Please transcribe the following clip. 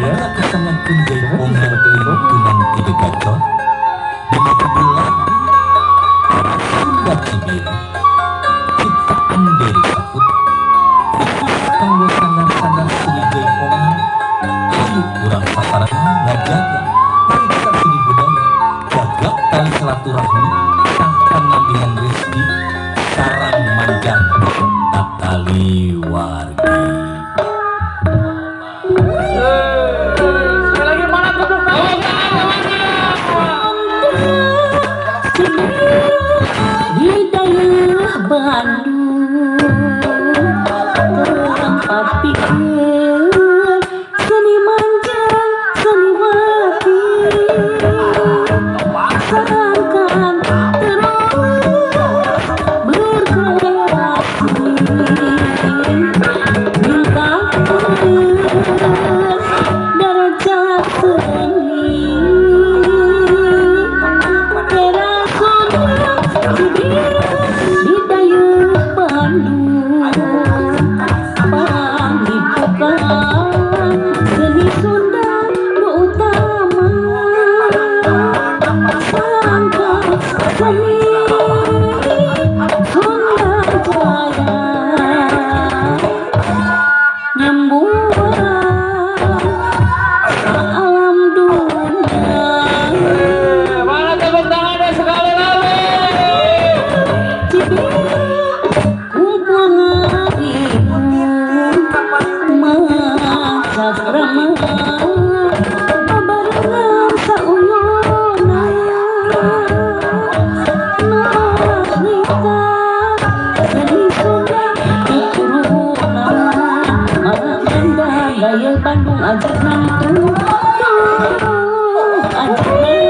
Mangga kasanggakeun jaipongan tuntunan ide gacor dina judul lagu Era Sunda Cibiru ciptaan Dery Saputra khusus kanggo sanggar-sanggar seni jaipongan. Hayu urang sasarengan ngajaga mariksa seni budaya, jaga tali silaturahmi, sangkan nambihan rezeki sareng manjang tatali wargi. Sekali lagi, mana tepuk tangan? Di daerah Bandung tempat pikir seniman jeung seniwati sangkan terus berkreasi ningkatkeun darajat seni. Era Sunda Cibiru di daerah Bandung panglipukan seni Sunda nu utama sangka seni Sunda jaya nyembuhan alam dunia. Mana tepuk tangannya sekali lagi? Cibiru kumpul ngariung macakrama babarengan sauyunan nyipta seni Sunda tuturunan Marangandang gaya Bandung ajak nangtung ajak.